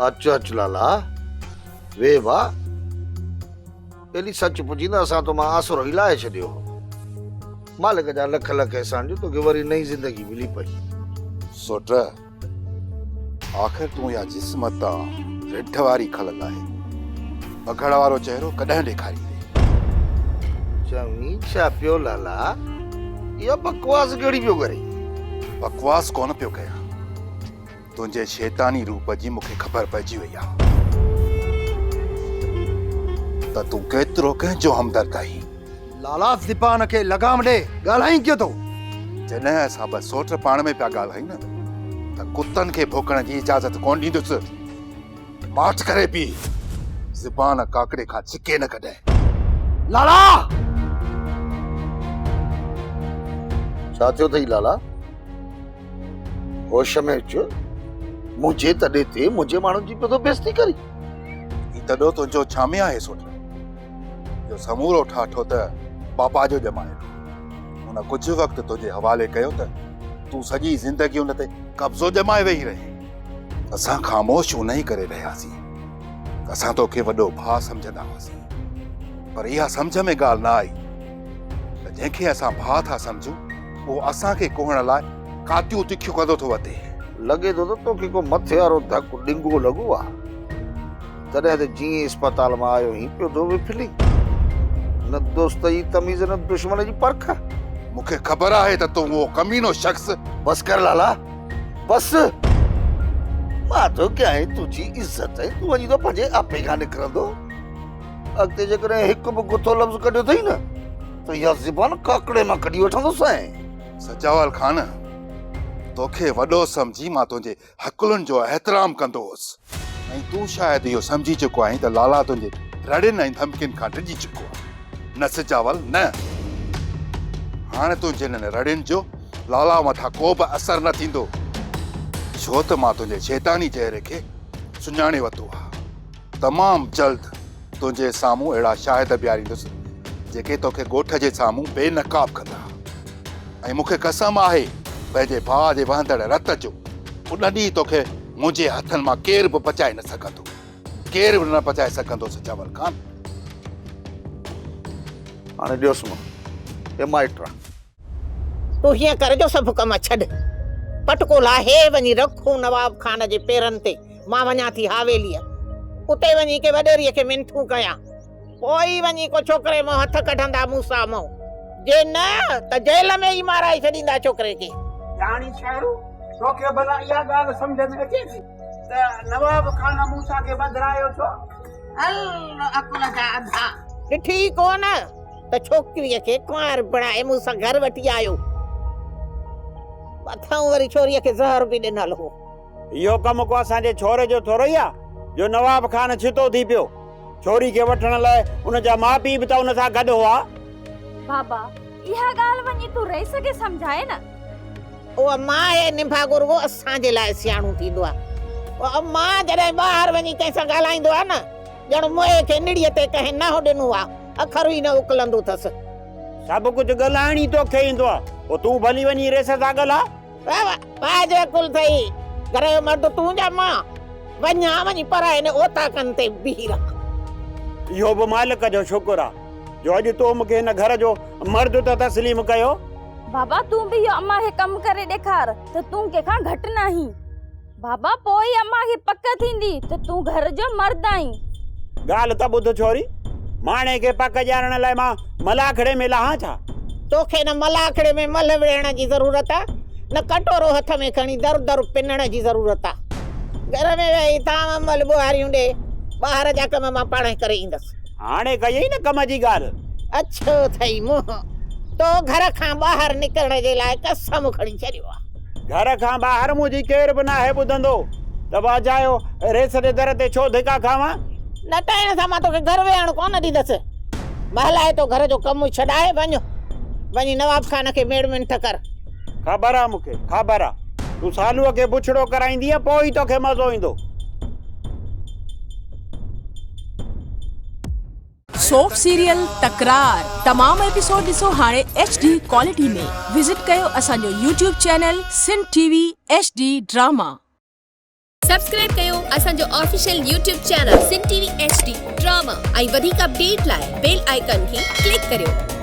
اچ اچ لالا، ويهه ڀاء. ٻيلي سچ پڇين ته اسان تو مان آسرو ئي لاهي ڇڏيو هو. مالڪ جا لک لک احسان جو توکي وري نئين زندگي ملي پئي. سوٽ، آخر تون اها جسم تان رڍ واري کل لاهي بگهڙ وارو چهرو ڪڏهن ڏيکاريندين؟ چوين ڇا پيو لالا، اها بڪواس ڪهڙي پيو ڪرين؟ بڪواس ڪونه پيو ڪيان. تنهنجي شيطاني روپ جي مون کي خبر پئجي وئي آهي ته تون ڪيترو ڪنهن جو همدرد آهين. لالا زبان کي لغام ڏي، ڳالهائين ڪيئن ٿو؟ جڏهن اسان ٻه سوٽ پاڻ ۾ پيا ڳالهايون نه ته ڪتن کي ڀونڪڻ جي اجازت ڪونه ڏيندس. ماٺ ڪري بيهه، زبان ڪاڪڙي کان ڇڪي نه ڪڏهن. لالا! ڇا ٿيو اٿئي لالا؟ هوش ۾ اچ، منهنجي تڏي تي منهنجي ماڻهن جي پيو ٿو بيعزتي ڪرين. هي تڏو تنهنجو ڇا ۾ آهي سوٽ؟ اهو سمورو ٺاٺو ته بابا جو ڄمايل هو. هن ڪجهه وقت تنهنجي حوالي ڪيو ته تون سڄي زندگي ان تي قبضو ڄمائي ويهي رهين. اسان خاموش انهي ڪري رهياسين ته اسان توکي وڏو ڀاء سمجهندا هئاسين. پر اها سمجهه ۾ ڳالهه نه آئي ته جنهن کي اسان ڀاء ٿا سمجهون اهو اسان کي ڪوهڻ لاء ڪاتيون تکيون ڪندو ٿو وتي. لڳي ٿو ته توکي ڪو مٿي وارو ڌڪ ڏنگو لڳو آ، تڏهن ته جيئن ئي اسپتال مان آيو هئين پيو ٿو وڦلين. نه دوست جي تميز نه دشمن جي پرک. مون کي خبر آهي ته تون اهو ڪمينو شخص. بس ڪر لالا، بس. مان ٿو ڪيانء تنهنجي عزت ۽ تون وڃين ٿو پنهنجي آپي کان نڪرندو. اڳتي جيڪڏهن هڪ به گٿو لفظ ڪڍيو اٿئي نه ته اها زبان ڪاڪڙي مان ڪڍي وٺندوسانء. سجاول خان، توکي وڏو سمجهي مان تنهنجي هڪلن جو احترام ڪندو هوس ۽ تون شايد اهو سمجهي چڪو آهين ته لالا تنهنجي رڙين ۽ ڌمڪين کان ڊڄي چڪو آهي. نه سجاول نه! هاڻ تنهنجي انهن رڙين جو لالا مٿان ڪو به اثر نه ٿيندو، ڇو ته مان تنهنجي شيطاني چهري کي سڃاڻي ورتو آهي. تمام جلد تنهنجي سامهون اهڙا شاهد بيهاريندس، جيڪي توکي ڳوٺ جي سامهون بي نقاب ڪندا ۽ مون کي قسم آهي پنهنجي ڀاء جي وهندڙ رت جو، ان ڏينهن توکي منهنجي هٿن مان ڪير به بچائي نه سگهندو، ڪير به نه بچائي سگهندو سجاول خان. هاڻي ڏيوس منهن، اي مائٽ آ. تون هيئن ڪر جو سڀ ڪم ڇڏ، پٽڪو لاهي وڃي رکون نواب خان جي پيرن تي، مان وڃان ٿي حاويليء، اتي وڃي ڪنهن وڏيري کي منٿون ڪيان، پوء ئي وڃي ڪو ڇوڪري مان هٿ ڪڍندا موسيٰ مون، جي نه ته جيل ۾ ئي مارائي ڇڏيندا ڇوڪري کي. جاني شهرو، توکي ڀلا اها ڳالهه سمجهه ۾ اچي ٿي ته نواب خان موسيٰ کي ٻڌرايو ڇو؟ هل عقل جا انڌا! ڏٺي ئي ڪونه ته ڇوڪريء کي ڪنوار بڻائي مون سان گهر وٺي آيو. مٿئون وري ڇوريء کي زهر به ڏنل هو. اهو ڪم ڪو اسان جي ڇوري جو ٿورو ئي آ جو نواب خان ڇتو ٿي پيو. ڇوري کي وٺڻ لاء ان جا ماء پيء به ته ان سان گڏ هئا. بابا، اها ڳالهه وڃي تون رئيس کي سمجهاء نه. او اما، هي نڀاڳو رڳو اسان جي لاء سياڻو ٿيندو آ. او اما، جڏهن ٻاهر وڃي ڪنهن سان ڳالهائيندو آ نه، ڄڻ موئي کي نڙيء تي ڪنهن نهن ڏنو آ، اکر ئي نه اڪلندو اٿس. سڀ ڪجهه ڳالهائڻ ئي توکي ايندو آ، پوء تون ڀلي وڃي رئيس سان ڳالهاء. واهه واهه جو عقل اٿئي، گهر جو مرد تون يا مان؟ وڃان وڃي پرائي اوطاقن تي بيهي رهان. اهو به مالڪ جو شڪر آ، جو اڄ تو مون کي هن گهر جو مرد ته تسليم ڪيو. بابا تون به اهو امان کي ڪم ڪري ڏيکار ته تون ڪنهن کان گهٽ ناهين. بابا پوء ئي امان کي پڪ ٿيندي ته تون گهر جو مرد آهين. ڳالهه ته ٻڌ ڇوري، ماڻهي کي پڪ ڏيارڻ لاء مان ملاکڙي ۾ لهان ڇا؟ توکي نه ملاکڙي ۾ ملهه وڙهڻ جي ضرورت آ، نه ڪٽورو هٿ ۾ کڻي در در پنڻ جي ضرورت آ. گهر ۾ ويهي ٿانء ملهه ٻوهاريون ڏي، ٻاهر جا ڪم مان پاڻهي ڪري ايندس. هاڻي ڪيئي نه ڪم جي ڳالهه. اڇو ٿئي منهن، تو گهر کان ٻاهر نڪرڻ جي لاء قسم کڻي ڇڏيو آ. گهر کان ٻاهر منهنجي ڪير به ناهي ٻڌندو ته به اجايو ريس جي در تي ڇو ڌڪا کاوان. نٽائڻ سان مان توکي گهر ويهڻ ڪونه ڏيندس. مهلائي تو گهر جو ڪم ڇڏائي وڃ، وڃي نواب خان کي ميڙ منٿ ڪر. خبر آ مون کي، خبر آ. تون سالوء کي بڇڙو ڪرائيندينء پوء ئي توکي مزو ايندو. سوپ سيريل تڪرار تمام ايپيسوڊ ڏسو هاڻي ايڇ ڊي ڪوالٽي ۾ وزٽ ڪيو اسان جو YouTube channel Sindh T V H D drama. Subscribe ڪيو اسان جو official YouTube channel Sindh T V H D drama ۽ وڌيڪ اپڊيٽ لاء بيل آئيڪان کي ڪلڪ ڪريو.